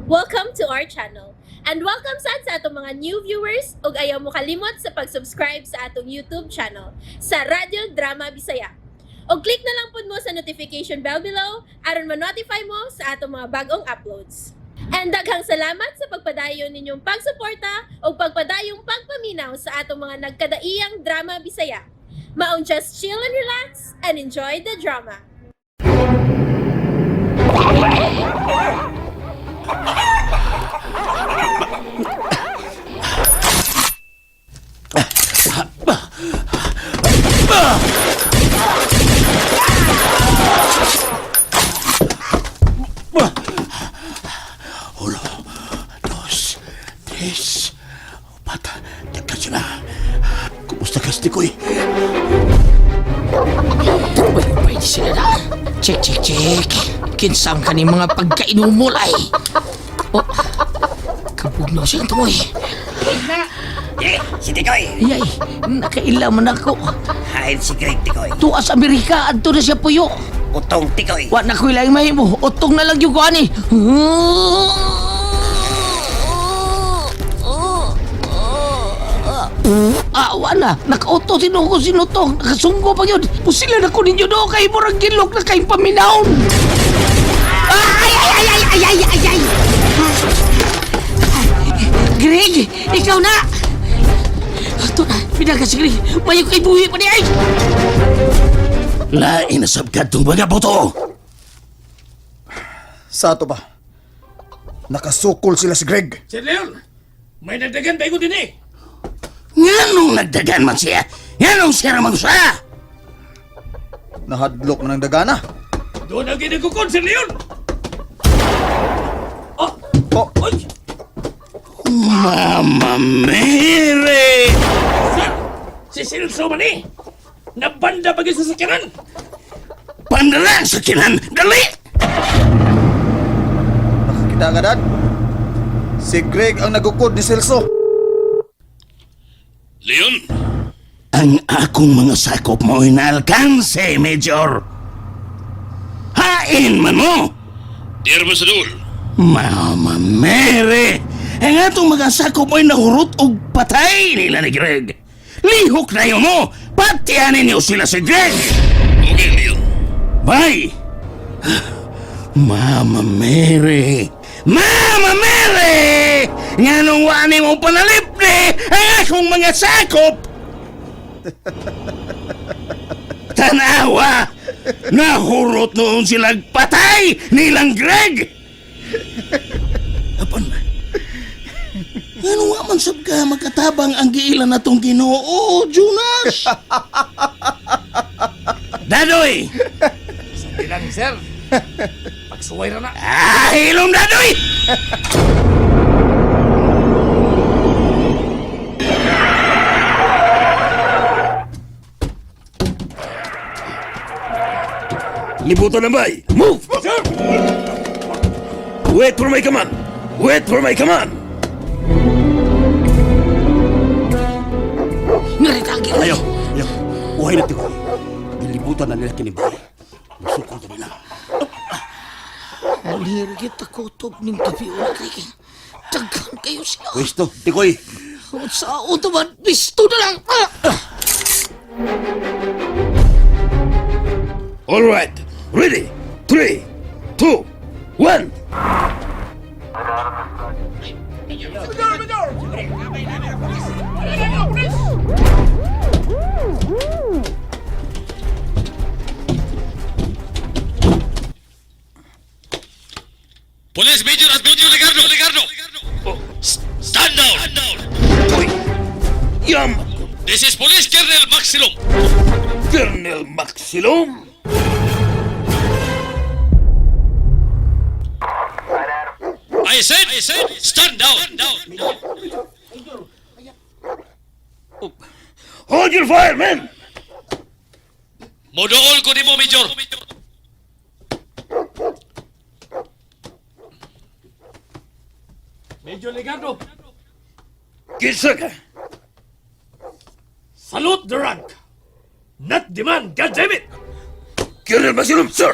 Welcome to our channel. And welcome sad sa atong mga new viewers ug ayaw mo kalimot sa pag-subscribe sa atong YouTube channel sa Radyo Drama Bisaya. Og click na lang pud mo sa notification bell below aron ma-notify mo sa atong mga bagong uploads. And daghang salamat sa pagpadayon ninyong pagsuporta ug pagpadayong pagpaminaw sa atong mga nagkadaiyang drama Bisaya. Maong just chill and relax and enjoy the drama. Uno, dos, tres, upat. Daghan sila. Kumusta ka, Tikoy? Uy, pwede sila na. Check, check, check. Kinsang ka ni mga pagkainumol ay. Oh, kabugnaw siyang tumoy. Eh, si Tikoy. Ay, ay, nakaila man ako. Hain si Greg, Tikoy. Tuwa sa Amerika, adto na siya puyo. Utong, Tikoy. Wa na ko'y laing mahimo. Utong na lang yung kuan eh. Ah, wa na. Nakauto sinuko sinutong. Nakasunggo pa yun. Pusila na ko ninyo do. Kay murang gilok na kayong paminawon. Ay, ay, ay, ay, ay, ay, ay, ay. Greg, ikaw na. Ito na, pinaka si Greg. Mayo kay buhi pa ni ay. Lain na sabkad tong mga boto. Sa ato ba? Nakasukol sila si Greg. Sir Leon, may nagdagan ba din eh? Nganong nagdagan man siya? Nganong siya ramang siya? Nahadlok man ang dagana. Doon ang ginagukon, Sir Leon! Oh! Oh, Oy! Mama Mary! Sir! Si Celso man eh! Nabanda pa sa sakyanan! Pandala sa kinan! Dali! Nakakita ka, Dad? Si Greg ang nagukod ni Celso. Leon! Ang akong mga sakop mo'y naalkanse, Major. Hain man mo! Dear Masadul! Mama Mary! Ang atong mga sakop mo'y nahurot og patay nila ni Greg. Lihok na yun mo! Patianin niyo sila si Greg! Okay, Leon. Bye! Mama Mary! Mama Mary! Nganong wani mo panalipni ang akong mga sakop? Tanawa! Nahurot noon silang patay nilang Greg! Apan, ano nga man sab ka magkatabang ang giilan na tong Ginoo, Jonas? Dadoy! Sabi lang, sir. Pagsuway na na. Ah, hilom dadoy! Libutan na bay! Move! Sir! Wait for my command! Wait for my command! Naritagi. Ayo, ayo. Uhay na tikoy. Gilibutan na nila kinibay. Musukol na nila. Alir kita kutob ning tabi ulit kay. Daghan kayo siya. Pwesto, tikoy. Sa auto man, bisto na lang. Ah! All right. Ready? Three, two, one. Police Major Antonio Legardo! Legardo! Oh, stand down! Uy! Yam! This is Police Colonel Maxilom! Colonel Maxilom! I said, stand down! Hold your fire, men! Modool ko nimo, Major! Major Legardo! Kinsa ka? Salute the rank! Not the man, goddammit! Colonel Maxilom, sir!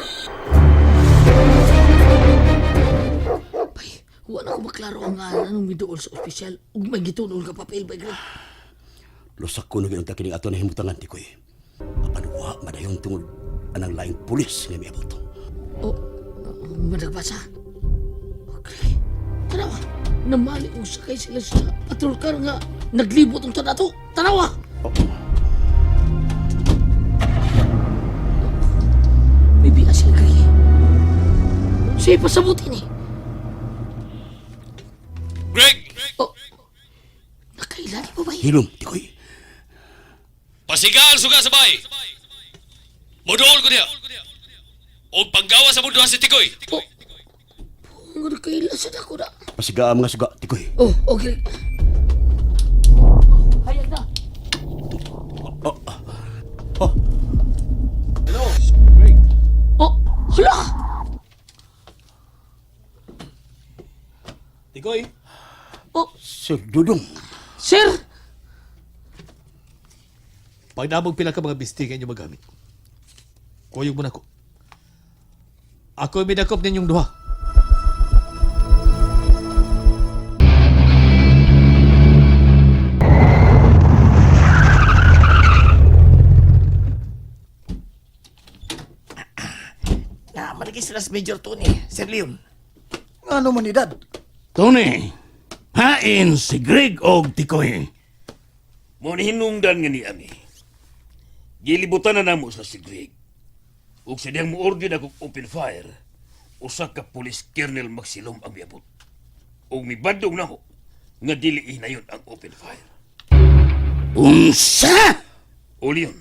Bay, wala klaro ang ngalan ng miduol sa opisyal ug may gitun-on ka papel ba, Greg? Lusak ko nung ginunta kining ato na himutangan, Tikoy. Apan wa madayon tungod anang laing pulis nga miabot. O, managbasa. Okay. Tanawa, namali og sakay sila sa patrol car nga naglibot ang tanato. Tanawa! Oh. May biya sila, Greg. Siya pasabutin eh. Greg! Oh, nakailan pa ba? Hilom, Tikoy. Pasigaan suga sabay! Moduol ko niya! O paggawa sa mundo si Tikoy! Oh, nga nakailan sa dako na. Pasiga ang mga suga, Tikoy. Oh, okay. Oh, hayag na. Oh. Oh. Oh, hala! Tikoy, Oh, Sir Dudong. sir! pag namog pila ka mga bistig inyo magamit. Kuyog mo na ko. Ako midakop ninyong duha. Na, malagi sila sa Major Tony, Sir Leon. Ngano man ni Dad? Tony, hain si Greg og Tikoy. Mo ni hinungdan nga ni ami. Gilibutan na namo sa si Greg. Ug sa diyang mo-order na kog open fire, usa ka police colonel Maxilom ang miabot. Ug mibadlong namo nga dili hinayon ang open fire. Unsa? O Leon,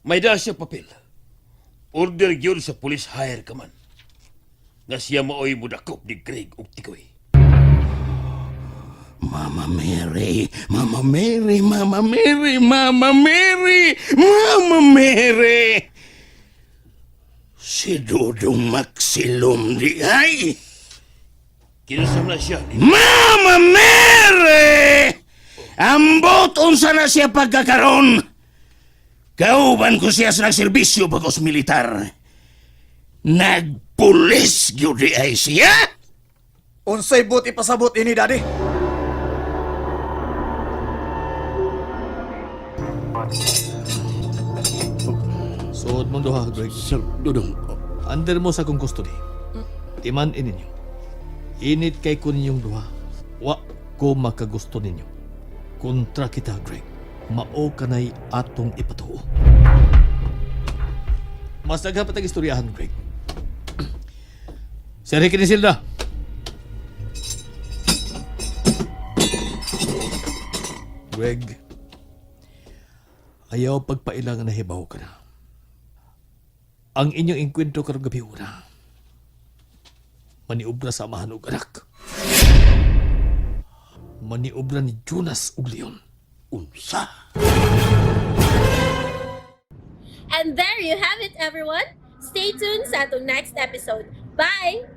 may daa siya papel. Order gyud sa police hire ka man. Nga siya maoy mudakop ni Greg ug Tikoy. Mama Mary, Mama Mary, Mama Mary, Mama Mary, Mama Mary. Si Dudong Maxilom di ay. Kinasam na siya ni Mama Mary! Ambot unsa na siya pagkakaron. Kauban ko siya sa nagserbisyo bagos militar. Nagpulis gyud di ay siya? Unsay buot ipasabot ini, Daddy? Suod mong duha, Greg. Sir Dudong. Under mo sa akong custody. Timan ininyo. Init kay ko ninyong duha. Wa ko makagusto ninyo. Kontra kita, Greg. Mao kanay atong ipatuo. Mas daghan pa tag istoryahan, Greg. Sir Ricky ni Silda. Greg, ayaw pagpailangan na hibaw ka na. Ang inyong engkwentro karong gabi una. Maniobra sa amahan og anak. Maniobra ni Jonas ug Leon. Unsa? And there you have it, everyone. Stay tuned sa atong next episode. Bye!